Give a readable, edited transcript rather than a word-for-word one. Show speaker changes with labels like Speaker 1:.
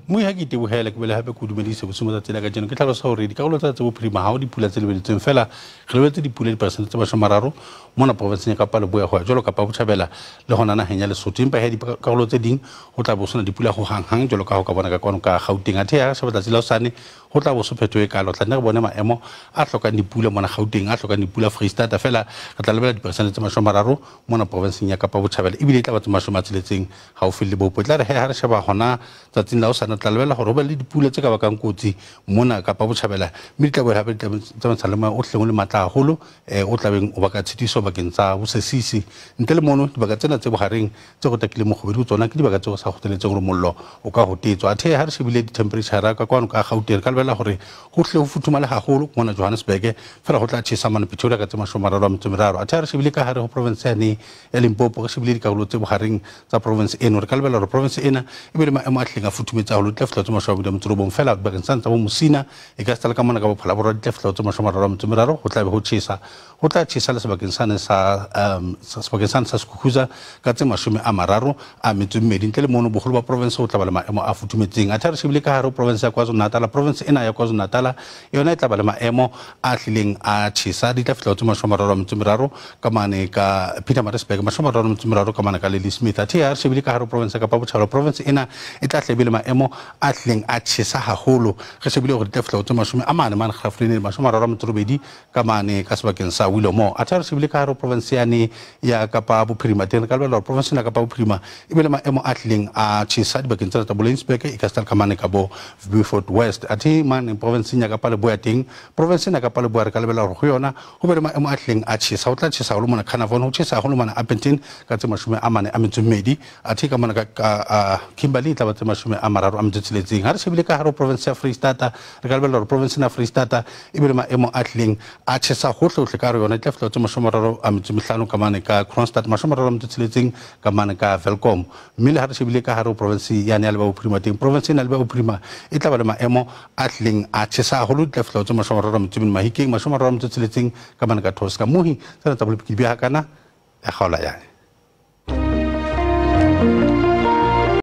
Speaker 1: Moi ha ke itebohela ke bele hape ke o dumedise bosiung ba tsatsi la kajeno. Ke tlhalosa hore dikarolo tsa tse bophirima ha ho dipula tse lebeletsweng, fela re lebeletse dipula diperesente tse 30 mona provinseng ya Kapa Leboya ho ya jwalo Kapa Botjhabela le hona naheng ya Lesotho. Empa he dikarolo tse ding ho tla bo sena dipula ho hang-hang jwalo ka ho ka bona ka kwano ka Gauteng. Athe ha re sheba tsatsi la hosane ho tla bo so phetho e kalo, tla nne re bone maemo a hlokang dipula mona Gauteng, a hlokang dipula Freistata, fela re tla lebela diperesente tse 30 mona provinseng ya Kapa Botjhabela, ebile e tla ba tse 60 haufi le Limpopo. E tla re he ha re sheba hona tsatsing la hosane, tla lebella hore ho be le dipula tse ka bakang kotsi mona Kapa Botjhabela, mme di tla boela hape di tla tsamaisana le moya o hleng o le matla haholo, o tlabeng o baka tshitiso bakeng tsa bosesisi. Ntle le mono, dibaka tsena tse bohareng tse go takileng mokgobedi ho tsona ke dibaka tseo sa kgothaletseng hore mollo o ka hotetswa. Athe ha re shebile di-temperature ka kwano ka Gauteng, re ka lebella hore ho hle ho futhumale haholo mona Johannesburg, fela ho tla tjhesa mane Pretoria ka tse 33. Athe ha re shebile ka hare ho province yane ya Limpopo, re shebile dikarolo tse bohareng tsa province eno, re ka lebella hore province ena e be le maemo a hlileng a futhumetse haholo, di tla fihla tse 29, fela bakeng sa tsa bo Musina e ka sala ka mona ka Bophala Borwa di tla fihla tse 33, ho tla be ho tjhesa. Ho tla tjhesa le sebakeng sane sa sebakeng sane sa Skukuza ka tse 32. Ntle le mono, boholo ba province ho tla ba le maemo a futhumetseng. Athe re shebile ka hare ho province ya KwaZulu-Natal, province ena ya KwaZulu-Natal yona e tla ba le maemo a hlileng a tjhesa, di tla fihla tse 33 ka mane ka Pietermaritzburg, 33 ka mane ka Ladysmith. Athe ha re shebile ka hare ho province ya Kapa Botjhabela, province ena e tla hle be le maemo a hlileng a tjhesa haholo. Re shebile hore di tla fihla tse 40 mane Graaff-Reinet, 38 ka mane ka sebakeng sa Willowmore. Athe ha re shebile ka hare ho province yane ya Kapa Bophirima teng, re ka lebella hore province ena ya Kapa Bophirima e be le maemo a hlileng a tjhesa dibakeng tsena tsa Bolainsburg, e ka seta ka mane ka bo Beaufort West. Athe mane provinseng ya Kapa Leboya teng, province ena ya Kapa Leboya re ka lebella hore ho yona ho be le maemo a hlileng a tjhesa. Ho tla tjhesa haholo mona Carnarvon, ho tjhesa haholo mona Upington ka tse 42. Athe ka mona ka Kimberley e tla ba tse 36. Ha re shebile ka hare ho province ya Freistata, re ka lebella hore province ena ya Freistata e be le maemo a hlileng a tjhesa hohle hohle ka hare yona, e tla fihla tse 35 ka mane ka Kroonstad, 36 ka mane ka Welkom. Mme le ha re shebile ka hare ho province yane ya Leboya Bophirima teng, province ena ya Leboya Bophirima e tla ba le maemo a hlileng a tjhesa haholo, di tla fihla tse 34 Mahikeng, 36 ka mane ka Thoska. Mohi tsena tsa bolepiki di beha kana ya kgaola yane.